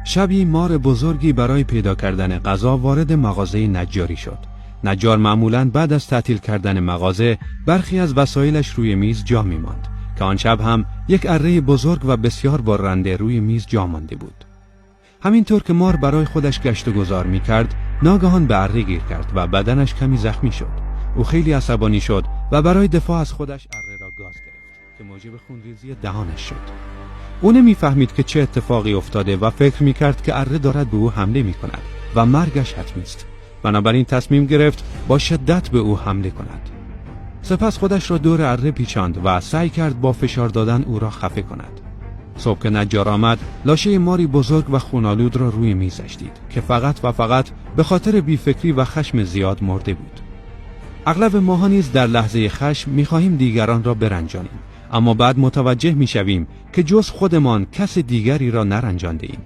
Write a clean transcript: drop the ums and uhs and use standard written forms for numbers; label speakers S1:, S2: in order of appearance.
S1: شبی مار بزرگی برای پیدا کردن غذا وارد مغازه نجاری شد. نجار معمولاً بعد از تعطیل کردن مغازه برخی از وسایلش روی میز جا می ماند که آن شب هم یک اره بزرگ و بسیار برنده روی میز جا مانده بود. همینطور که مار برای خودش گشت و گذار می کرد، ناگهان به اره گیر کرد و بدنش کمی زخمی شد. او خیلی عصبانی شد و برای دفاع از خودش اره را گاز گرفت که موجب خونریزی دهانش شد. او نمیفهمید که چه اتفاقی افتاده و فکر میکرد که اره دارد به او حمله میکند و مرگش حتمی است. بنابراین تصمیم گرفت با شدت به او حمله کند. سپس خودش را دور اره پیچاند و سعی کرد با فشار دادن او را خفه کند. صبح که نجار آمد، لاشه ماری بزرگ و خونالود را روی میزش دید که فقط و فقط به خاطر بیفکری و خشم زیاد مرده بود. اغلب ماها نیز در لحظه خشم میخواهیم دیگران را برنجانیم، اما بعد متوجه میشویم که جز خودمان کس دیگری را نرنجانده ایم.